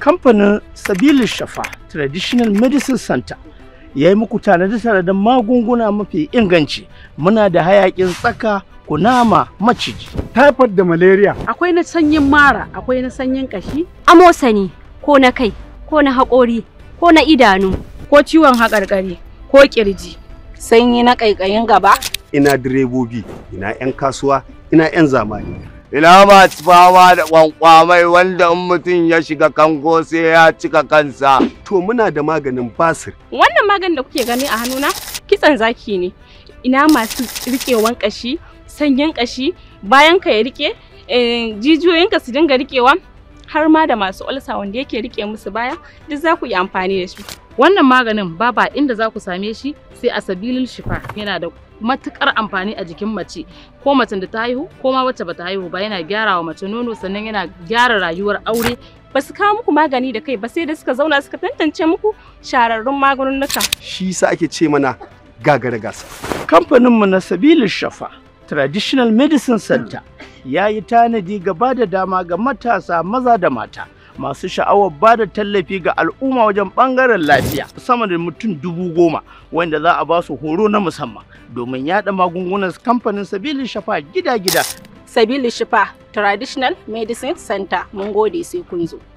Kamfanin Sabilin Shafa Traditional Medicine Center ya yi muku tanade-tanaden magunguna mafi inganci. Muna da hayakin tsaka, kunama, maciji, typhoid da malaria. Akwai na sanyin mara, akwai na sanyin kashi. Amosani, ko na kai, ko na haƙori, ko na idanu, ko ciwon haƙarƙari, ko ƙirji, sanyi na ƙaiƙayin gaba. Ina direbobi, ina 'yan kasuwa, ina 'yan zamani. Ina masu fama da kwankwamai wanda in mutum ya shiga kango sai ya cika kansa. To muna da maganin basir. Wannan maganin da kuke gani a hannuna kitson zaki ne. Ina masu riƙewan ƙashi, sanyin ƙashi, bayan ka ya riƙe, jijiyoyinka su dinga riƙewa, har ma da masu olsa wanda yake riƙe musu baya, duk za ku yi amfani da shi. Wannan maganin babu inda za ku same shi sai a Sabilil Shifa. Yana da matukar amfani a jikin mace, ko macen da ta haihu ko ma wacce bata haihu ba. Yana gyara wa mace nono, sannan yana gyara rayuwar aure. Ba su kawo muku magani da kai ba sai da suka zauna suka tantance muku shahararrun magununnuka. Shi sa ake ce mana gagara gasa. Kamfaninmu na Sabilin Shafa Traditional Medicine Center ya yi tanadi gaba da dama ga matasa maza da mata masu sha'awar ba da tallafi ga al'umma wajen bangaren lafiya, sama da mutum 10,000 wanda za a ba su horo na musamman domin yada magungunan kamfanin Sabilin Shafa gida-gida. Sabilin Shifa Traditional Medicine Center, mun gode, sai kun zo.